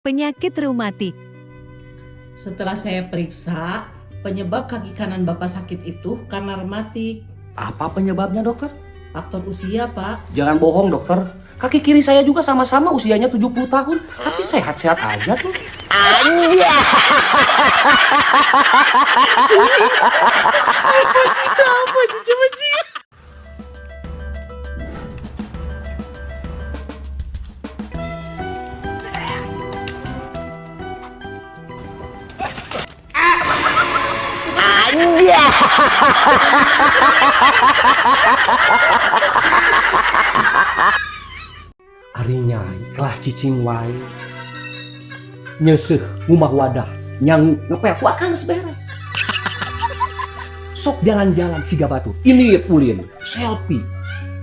Penyakit reumatik. Setelah saya periksa, penyebab kaki kanan Bapak sakit itu karena rematik. Apa penyebabnya, dokter? Faktor usia, Pak. Jangan bohong, dokter. Kaki kiri saya juga sama-sama usianya 70 tahun, tapi sehat-sehat aja tuh. Ari nyai kelah cicing wae. Nyeuseuh ngumbah wadah, nyangu ngepel ku akang geus beres. Sok jalan-jalan siga batu. Ini ulin, selfie.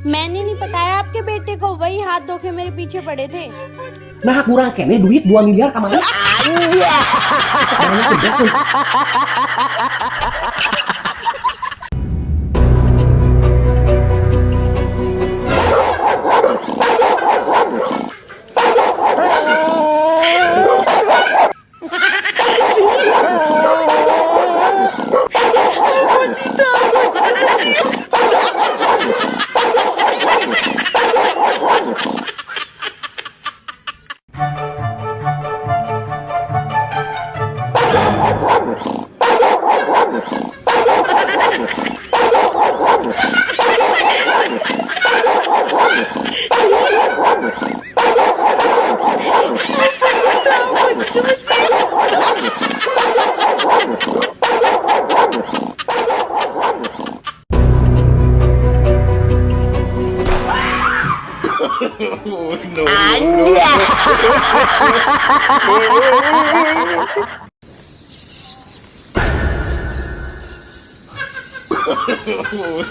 मैंने नहीं बताया आपके बेटे को, वही हाथ धोखे मेरे पीछे पड़े थे। Nah kurang keneh duit 2 miliar kamari. Sok banyak kerjakeun.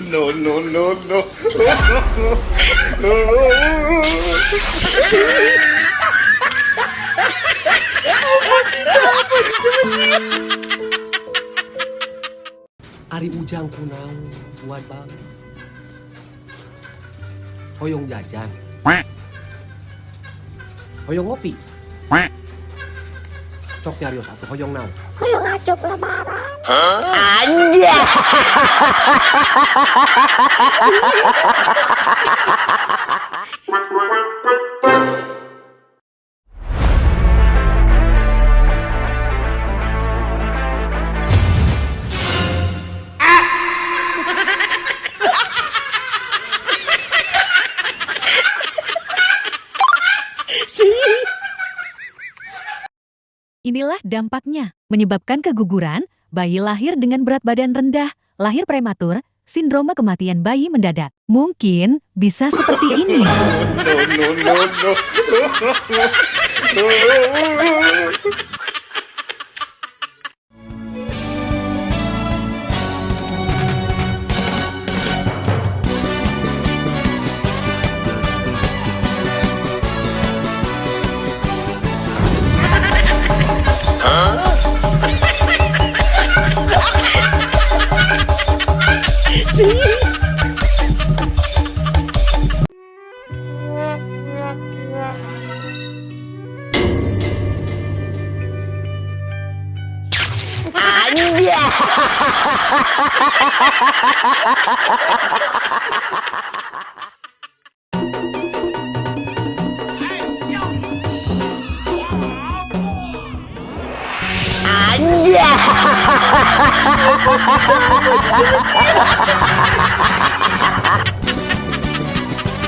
No, no, no, no. Ari Ujang kunaon buat bang. Hoyong jajan. Hoyong ngopi. Cok nyarios atuh hoyong naon? Hoyong acuk lebaran. Inilah dampaknya, menyebabkan keguguran, bayi lahir dengan berat badan rendah, lahir prematur, sindroma kematian bayi mendadak. Mungkin bisa seperti ini. No, no, no, no.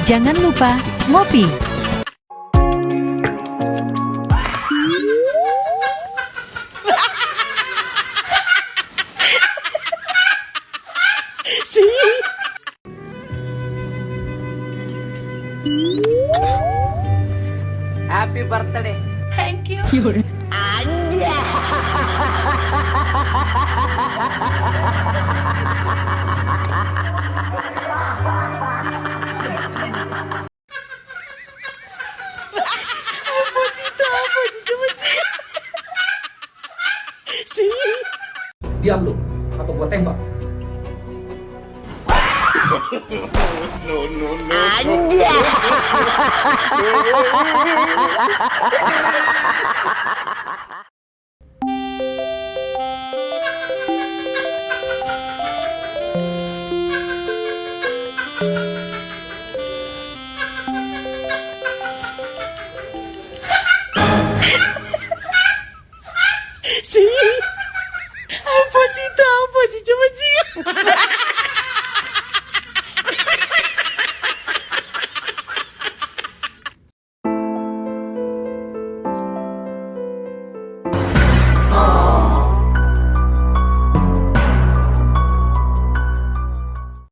Jangan lupa ngopi. Happy birthday. Thank you. Diam lu atau gua tembak. No, no, no, no.